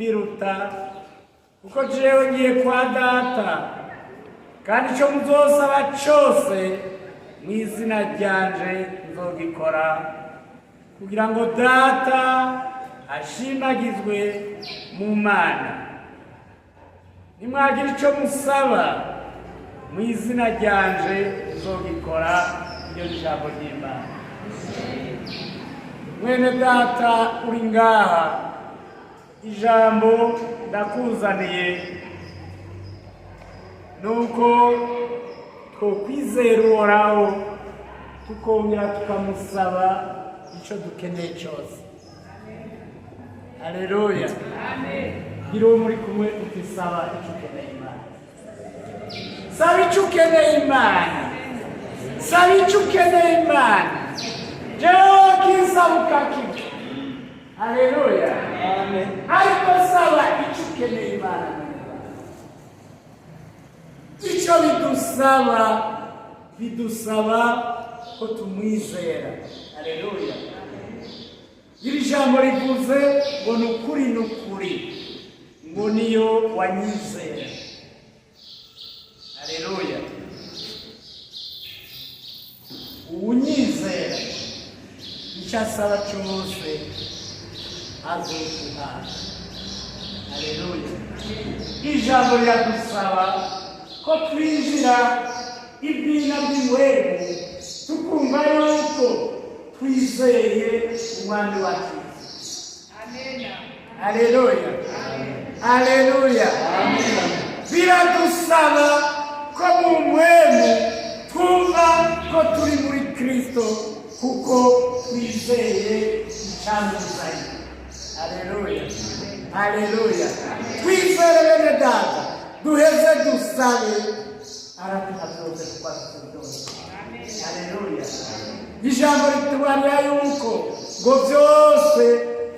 Biruta, kuko jewe ngiye kwa Data, kandi icyo muzosaba cyose mu izina ryanje nzogikora, kugira ngo Data ashimagizwe mu Mana. Nimwagira icyo musaba mu izina ryanje, nzogikora. Iryo ni ijambo ry'Imana. Mwene Data uri ngaha, ijambo ndakuzaniye nuko twokwizera Uhoraho, tukongera tukamusaba icyo dukeneye cyose. Haleluya! Gira uwo muri kumwe uti: "Saba icyo ukeneye Imana, saba icyo ukeneye Imana, saba icyo ukeneye Imana." Jewe kisaba ukakibwa. Haleluya! Ariko saba icyo ukeneye Imana. Icyo bidusaba ko tumwizera. Haleluya! Iri jambo rivuze ngo: "Ni ukuri, ni ukuri, ngo niyo wanyizera." Haleluya! Uwunyizera, icyo asaba cyose azoguha. Haleluya! Ijambo riradusaba ko twinjira ibwina bw'impwemu, tukumva yuko twizeye Umwami wacu. Haleluya, haleluya! Biradusaba ko mu mpwemu twumva ko turi muri Kristo, kuko twizeye icyamuzanye. Haleluya, haleluya! Twizere, bene Data, duheze dusabe, araduha byose kuko afite byose. Haleluya! Ijambo ritubarira yuko ngo byose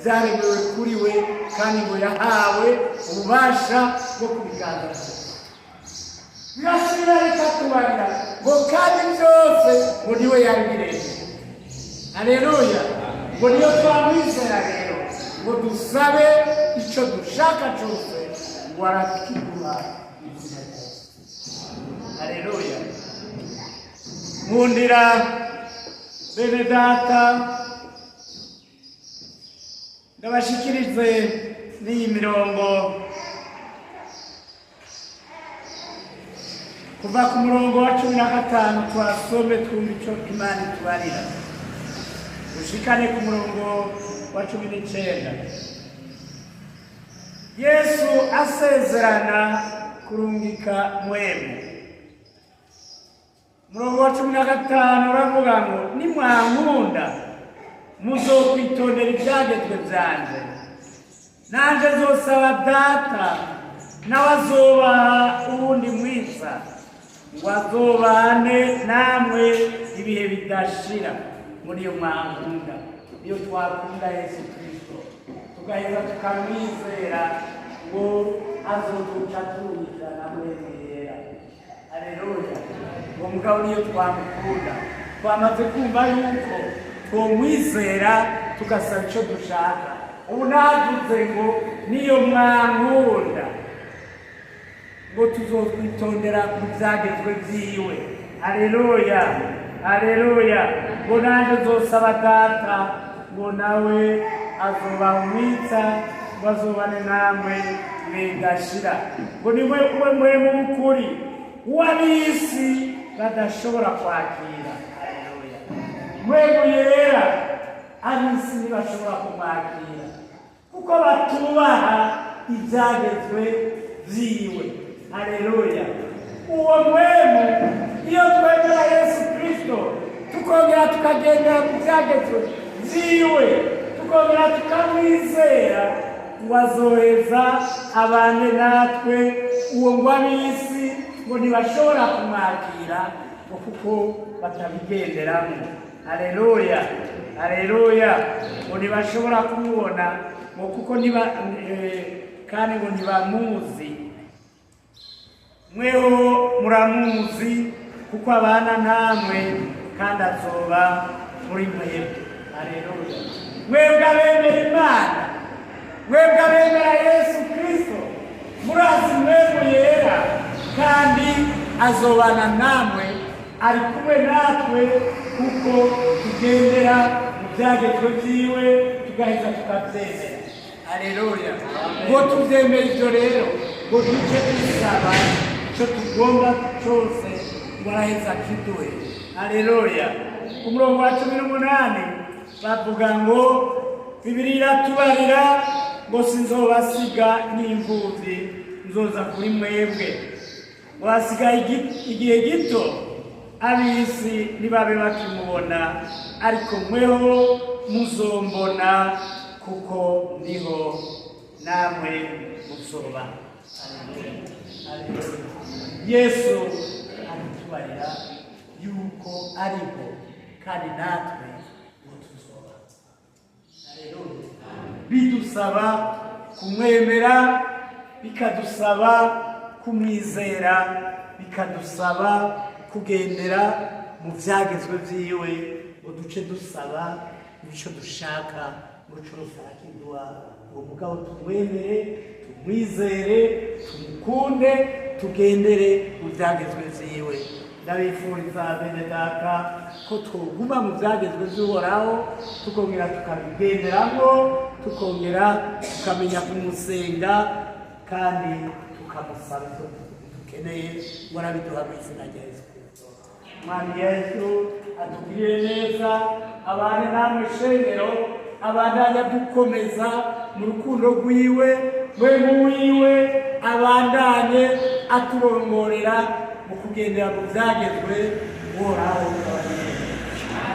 byaremewe kuri we, kandi ngo yahawe ububasha bwo kubiganza byose. Birasubira rikatubarira ngo kandi byose ngo niwe yabiremye. Haleluya! Ngo niyo twamwizera rero, ngo dusabe icyo dushaka cyose, ngo arakiguha izina ryose. Haleluya! Nkundira, bene Data, ndabashikirize n'iyi mirongo kuva ku murongo wa 15, twasome twumva icyo Imana itubarira, ushikane ku murongo wa 19. Yesu asezerana kurungika Mpwemu. Umurongo wa 15 uravuga ngo: "Nimwankunda, muzokwitondera ibyagezwe byanje, nanje nzosaba Data, nawe azobaha uwundi mwiza, ngo azobane namwe ibihe bidashira." Muri iyo mwankunda, iyo twakunda Yesu Kristo, tugaheza tukamwizera, ngo azoduca turungikira na Mpwemu Yera. Haleluya! Uwo mugabo, niyo twamukunda, twamaze kumva yuko twomwizera, tugasaba icyo dushaka. Ubu navuze ngo niyo mwankunda, ngo tuzokwitondera mu byagezwe byiwe. Haleluya, haleluya! Ngo nanjye nzosaba Data, ngo nawe azobaha umwitsa, ngo azobane namwe bigashira, ngo niwe we Mpwemu w'ukuri, w'ab'isi badashobora kwakira. Haleluya! Mpwemu Yera, ab'isi ntibashobora kumwakira kuko batubaha ibyagezwe byiwe. Haleluya! Uwo Mpwemu, iyo twemera Yesu Kristo, tukongera tukagendera mu byagezwe byiwe, tukongera tukamwizera, ngo azoheza abane natwe. Uwo ngo ab'isi ngo ntibashobora kumwakira, ngo kuko batabigenderamo. Haleluya, haleluya! Ngo ntibashobora kumubona, ngo kuko ntiba kandi ngo ntibamuzi. Mweho muramuzi, kuko abana namwe kandi azoba muri mwebwe. Haleluya! Mwebwe abemera Imana, mwebwe abemera Yesu. Murazi Mpwemu Yera, kandi azobana namwe, ari kumwe natwe kuko tugendera mu byagezwe byiwe, tugaheza tukabyemera. Aleluya! Ngo tubyemere ibyo rero, ngo duce dusaba icyo tugomba cyose, ngo araheza akiduhe. Aleluya! Ku murongo wa 18 bavuga ngo Bibiliya iratubarira ngo sinzobasiga n'imfubyi, nzoza kuri mwebwe. Ngo hasigaye igihe gito, ab'isi ntibabe bakimubona, ariko mweho muzombona, kuko ndiho namwe muzoba. Aleluya. Yesu aratubarira yuko ariho kandi natwe ngo tuzoba. Aleluya. Bidusaba kumwemera, bikadusaba kumwizera, bikadusaba kugendera mu byagezwe byiwe, ngo duce dusaba icyo dushaka, ngo cyose arakiduha. Uwo mugabo tumwemere, tumwizere, tumukunde, tugendere mu byagezwe byiwe. Ndabifuriza, bene data, ko twoguma mu byagezwe by'Uhoraho, tukongera tukabigenderamo, tukongera tukamenya kumusenga kandi tukamusaba ibyo dukeneye, ngo arabiduha mu izina rya Yesu Kristo. Mwami Yesu atugirire neza, abane namwe shengero, abandanya dukomeza mu rukundo rwiwe, Mpwemu wiwe abandanye aturongorera mu kugendera mu byagezwe. Uhoraho.